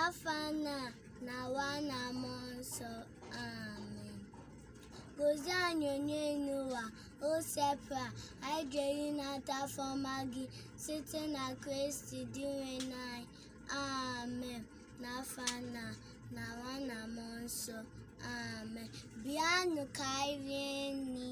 N'afa Nna na Nwa na Mmụọ Nsọ. Amen. Gozie anyị onye n'ụwa, Osebụrụwa, anyị jere ịnata afọ ọma gị site na Kristi Dinwenụ anyị. Amen. N'afa Nna na Nwa na Mmụọ Nsọ. Amen. Bịanụ ka anyị rie nri.